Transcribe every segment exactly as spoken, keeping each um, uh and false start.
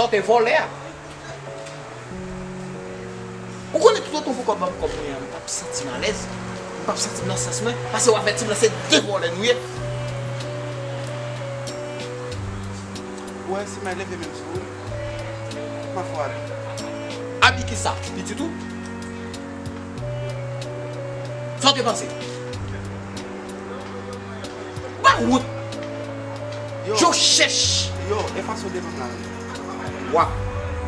Ou te vòlè a. Ou konnen toutotan w poko ban m kòb mwen an, m p ap santi m alèz. M p ap santi m nan sans mwen. Paske w avèti m nan se de vòlè nou ye. Ou wè, si m leve menm sou ou, m ap fè w abi. Abi kisa? Pitit ou? Sa w te panse? Ou pa wont? Yo. Yo chèch. Yo, efase w devan m la menm. W ap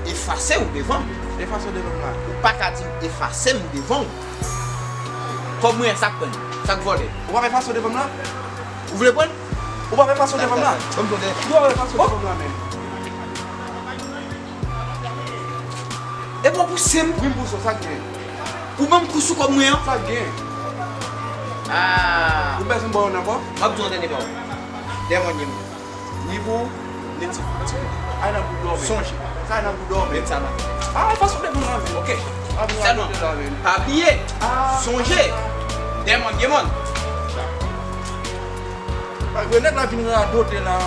efase w devan m? Efase w devan m la. Ou pa ka di m efase m devan w. Kòb mwen an, sa k pran l? Sa k vòlè? Ou p ap efase w devan m la? Ou vle pran l? Ou p ap efase w devan m la? Ban m tande. Ou p ap efase w devan m la menm. Epi w pouse m. Wi, m pouse w, sa k gen? Ou ban m kou sou kòb mwen an? Sa k gen? Ah. Ou bezwen m ba w nan kò? M ap di w yon dènye pawòl. Dèyè mwen, ni pou ou, ni ti, ti pou ou. Ay nan bout dòmi. Sonje. Sa ay nan bout dòmi. Met sa la. Ah, efase w devan m la menm. Ok. Sèlman, pa bliye, sonje, dèyè mwen, dèyè mwen. Yo, nèg la vin radote la,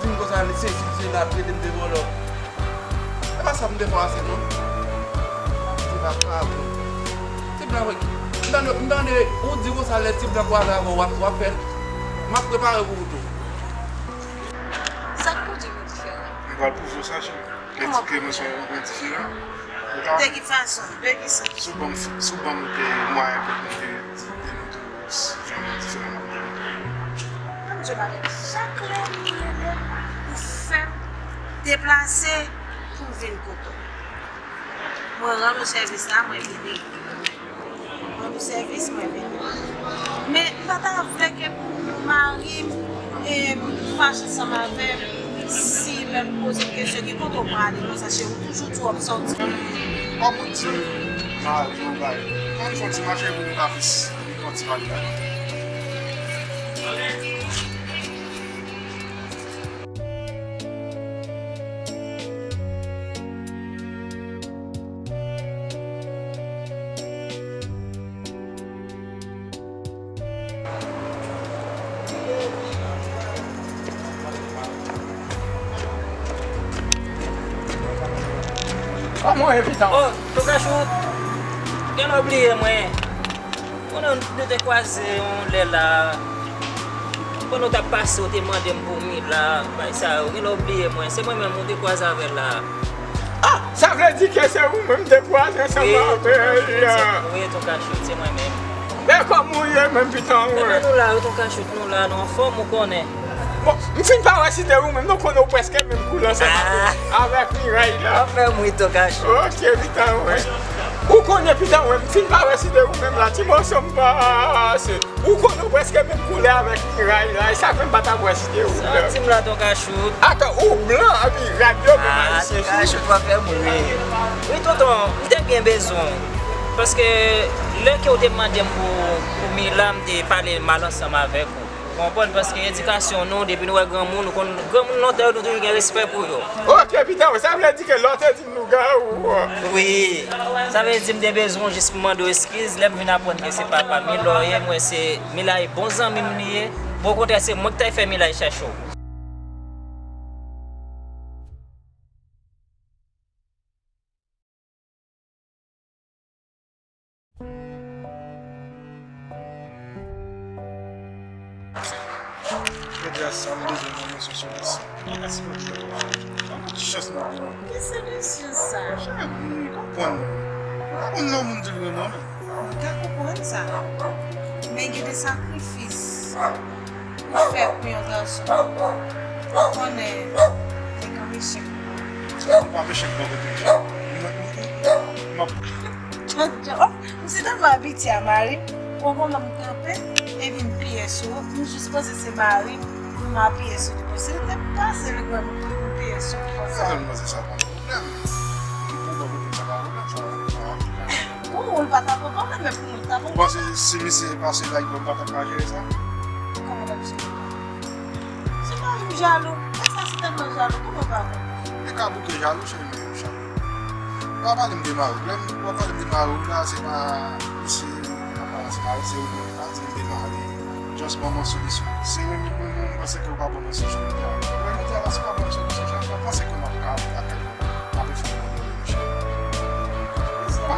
vin konsa, li sezi, li sezi, la, trete m de vòlò. E pa sa m te fè w asè non. Ti blan pa bon. Ti blan, m tande, m tande ou di konsa lè ti blan kwaze avè w, w ap, w ap fè l. M ap prepare pou ou tou. Sa k pou di nou diferan? M pral pwouve w sa, cheri. Kòman? Kòman? Ke mwen se yon diferan. De ki fason? De ki sa? Si w ban m, si w ban m de mwayen pou mwen te di de nou tou. Jan nou diferan nan moun. Ann di w bagay, chak lè m rele w, ou fè m deplase pou m vin kote w. Mwen rann ou sèvis la, mwen vini. Rann ou sèvis, mwen vini. Men, m pa ta vle ke pou mari m, e, fache ansanm avè m, si lè m poze l kesyon, ki kote w prale, konsa, cheri, ou toujou di w ap sòti. Kòm ou di m, mari w bay. Ann fè yon ti mache pou nou ka plis. Kòman w ye, pitan? Oh, Tokachou, gen lè w bliye mwen. Konnen nou te kwaze yon lè la. Pandan w t ap pase, w te mande m pou Mila, bagay sa yo. Gen lè w bliye mwen. Se mwen menm ou te kwaze avè l la. Ah, sa vle di ke se ou menm m te kwaze ansanm avè l la. Wi, Tokachou, se mwen menm. Men kòman w ye menm, pitan mwen? Ebyen, nou la wi, Tokachou, nou la, nou anfòm, ou konnen. Bon, m fin pa wè si te ou menm, nou konnen w prèske menm koulè ansanm avèk, avèk Miray la. Anfòm wi, Tokachou. Ok, pitan mwen. Ou konnen, pitan mwen, m fin pa wè si te ou menm la, ti moso m pase. Ou konnen w prèske menm koulè avèk Miray la, e sa fè m pa t ap wè si te ou menm. Santi m la, Tokachou. Atann, ou blan, epi rad yo menm ayisyen sou ou. Tokachou, w ap fè m ri. Wi, tonton, m te byen bezwen w. Paske lè ke w te mande m pou, pou Mila, m te pale mal ansanm avèk ou. Ou konprann? Paske edikasyon nou, depi nou wè granmoun, nou konn granmoun lontan yo, nou toujou gen respè pou yo. Ok, pitan, sa vle di ke lè w te di m lougawou. Wi, sa vle di m te bezwen w jis pou mande w eskiz, lè m vin aprann ke se papa Mila w ye, m wè se Mila e bon zanmi m li ye. Bon, okontrè, se mwen ki t al fè Mila chache w. Jodi a sa m bezwen yon solution. Èske w ka ban m ti chans nan vi mwen? Ki solisyon sa? Cheri, konprann mwen. Ou pa konn nan moun di vre non. Mwen ka konprann sa. Men gen de sakrifis ou fè pou yon gason. Ou konnen, li konn echèk. Ou p ap echèk bò kote m. M, m, m, m ap Djòdjò, m si tèlman abitye a mari m, ou konn lè m kanpe, epi m piye sou ou, m jis panse se mari m, m apiye sou li. Bon, si l te pase, li kwè m, m piye sou li konsa. Sa m panse sa pa yon pwoblèm. Pou mwen, pou mwen, sa pa pwoblèm, sa pa pwoblèm. Pou ou, l pa ta pran pwoblèm, men pou mwen, l ta pran pwoblèm. Ou panse si misye pase la, li pa t ap ka jere sa? Kòman l ap jere? Se mari m jalou. Nèg sa se tèlman jalou, kòman pa konn? Li ka bouke jalou, cheri, men jalou. W ap pale m de mari w. Lè w ap pale m de mari w la, se pa misye, se pa mari, se ou menm ki pa di m de mari. Just ban m yon solisyon. Se ou menm, ou menm, ou menm, ou panse ke ou pa ban m yon solisyon. Mwen, mwen, mwen, si w pa ban m yon solisyon, jan mwen panse ke m ap ka ap lakay mwen.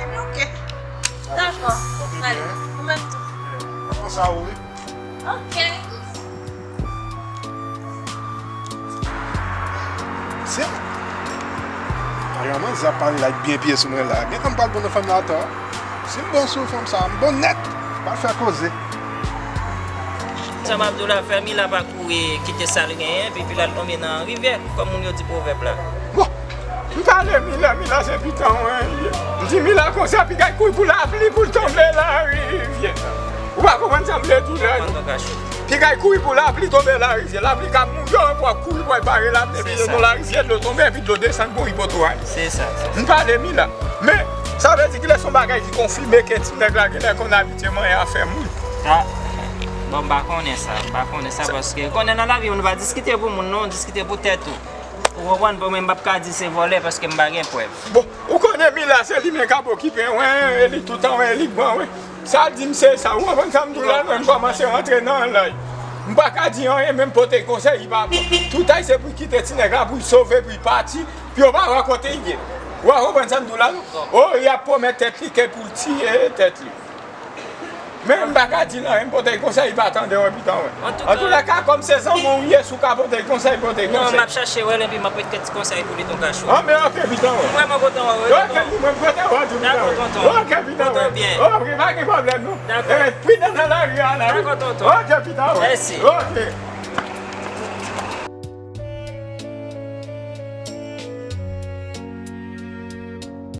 Ebyen, ok. Dakò. Ou menm tou. Mwen panse a ou, wi. Ok. Se. Ay, manzè ap pale la, byen pye sou mwen la. Gentan m pral bon nan fanm la atò. Si m bon sou fanm sa, m bon nèt. Pa fè koze. Sa m ap di w la, fè Mila pa kouri kite sa l genyen, epi, epi l al tonbe nan rivyè, kòm moun yo di pwovèb la. Bon, m pale Mila, Mila se pitan mwen ye. M di Mila konsa, piga l kouri pou lapli, pou l tonbe larivyè. Ou pa konprann sa m vle di w la, non? Piga l kouri pou lapli, tonbe larivyè. Lapli ka mouye, w ap kouri pou al bare lapli, epi nan larivyè, dlo tonbe, epi dlo desann, kouri poto a. Se sa, se sa. M pale Mila. Men, sa vle di ki lè se yon bagay ki konfime ke ti nèg la genlè konn abitye manyen afè moun. Ah, bon, m pa konnen sa, m pa konnen sa, paske konnen nan lavi, moun pa diskite pou moun, non, diskite pou tèt ou. Ou konprann? Bon, men m p ap ka di se vòlè paske m pa gen prèv. Bon, ou konnen Mila, se li menm k ap okipe, wen, e li toutan, wen, e li k ban, wen. Sa l di m se sa, ou konprann sa m di w la, non, m kòmanse rantre nan lay. M pa ka di anyen, menm pote konsèy, li pa bon. Tout ay se pou l kite ti nèg la, pou l sove, pou l pati, pou yo pa wè kote l ye. Ou konprann sa m di w la, non? O, y ap pwomèt tèt li ke pou l tiye tèt li. Men m pa ka di l anyen, m pote l konsèy, li pa tande, wen, pitan, wen. Antouka, kòm se zanmi w ye, si w ka pote l konsèy, pote l konsèy. Non, m ap chache wè l, epi m ap mete kèk ti konsèy pou li, tonton Kachou. Ah, men ok, pitan, wen. M vrèman kontan wè w, wi, tonton. Ok, mwen kontan wè w, pitan, wen. Dakò, tonton. Ok, pitan, wen. Kontan byen. Ok, pa gen pwoblèm, non. Dakò. Eh, pridan nan lari a, la, wi. Dakò, tonton. Ok, pitan, wen. Mèsi. Ok.